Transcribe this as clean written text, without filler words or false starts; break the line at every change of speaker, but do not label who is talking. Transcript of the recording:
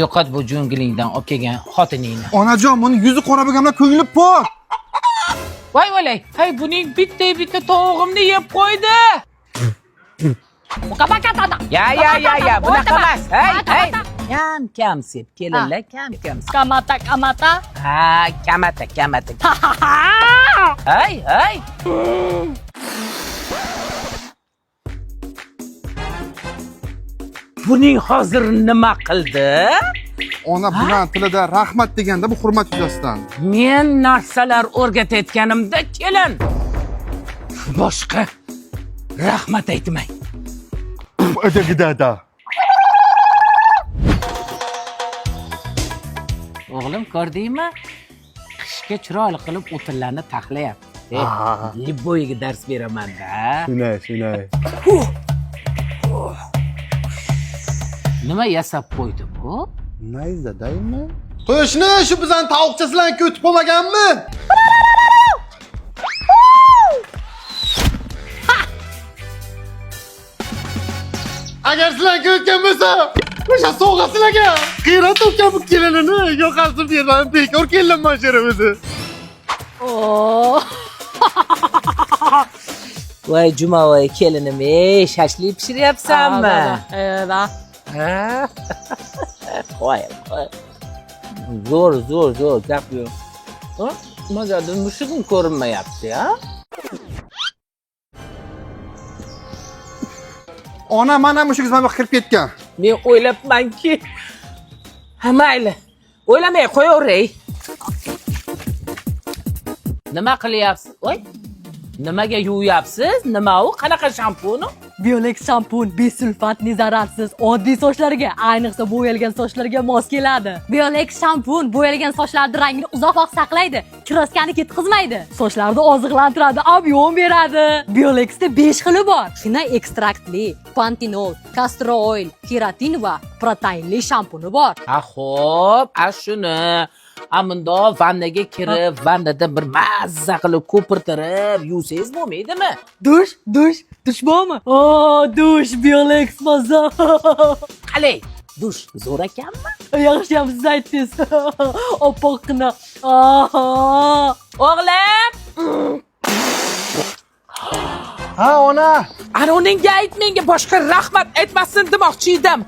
Yo'qot bu jo'ngilingdan olib kelgan xotiningni.
Onajon, buni yuzi qora bo'lganlar ko'ngli pok.
Voy voy, hay buning bitta bitta tovug'imni yeb qo'ydi. Ya ya ya ya, bunaqa emas. Hey, hey. Kam kam sep, kelinlar kam kam sep.
Kamata kamata.
Ha, kamata kamata. Hey, hey. Buning hozir nima qildi?
Ona bilan tilida rahmat deganda bu hurmat yuzasidan.
Men narsalar o'rgatayotganimda kelin boshqa rahmat aytmang.
Adagidada.
O'g'lim, ko'rdingmi? Qishga chiroyli qilib o'tinlarni taxlayapti. Liboyga dars beraman-da.
Shunday, shunday.
Nima yasab qo'ydi bu?
Nayzadaymi? Qo'shni, shu bizani tovuqcha sizlarni ko'tib qo'ymaganmi? Agar sizlar ko'tgan bo'lsa, o'sha sovg'a sizlarga. Qiyrat topgan bu kelinini yo'qolsin yerdan bekor keldim mana shu yerga o'zi.
Oo.
Voy Jumavoy kelinim, ey, shashlik pishiryapsanmi?
Evet.
Ha? Qo'y, qo'y. Zo'r, zo'r, zo'r, gap yo'q. Ha? Nimagadir mushugim ko'rinmayapti, ya?
Ona, mana mushugingiz mana bu yoqqa kirib ketgan.
Men o'ylabmanki, ha mayli. O'ylamay qo'yaveray. Nima qilyapsiz? Voy. Nimaga yuviyapsiz? Nima u? Qanaqa shampun u?
Biolex shampun besulfat, nezaratsiz, oddiy sochlarga, ayniqsa bo'yalgan sochlarga mos keladi. Biolex shampun bo'yalgan sochlarni rangini uzoq vaqt saqlaydi, kraskani ketqizmaydi, sochlarni oziqlantiradi, объем beradi. Biolexda 5 xili bor. Xina ekstraktli, pantinol, castor oil, keratin va proteinli shampuni bor.
Ha xo'p, a shuni a bundoq vannaga kirib, vannada bir mazza qilib ko'pirtirib yuvsangiz bo'lmaydimi?
Dush, dush, dush bormi? O, dush, Biolex maza.
Qalay? Dush zo'r ekanmi?
Yaxshiyam siz aytdingiz. Oppoqqina. Ah.
O'g'lim,
Ha, ona.
ana uningga ayt menga boshqa rahmat aytmasin demoqchi edim.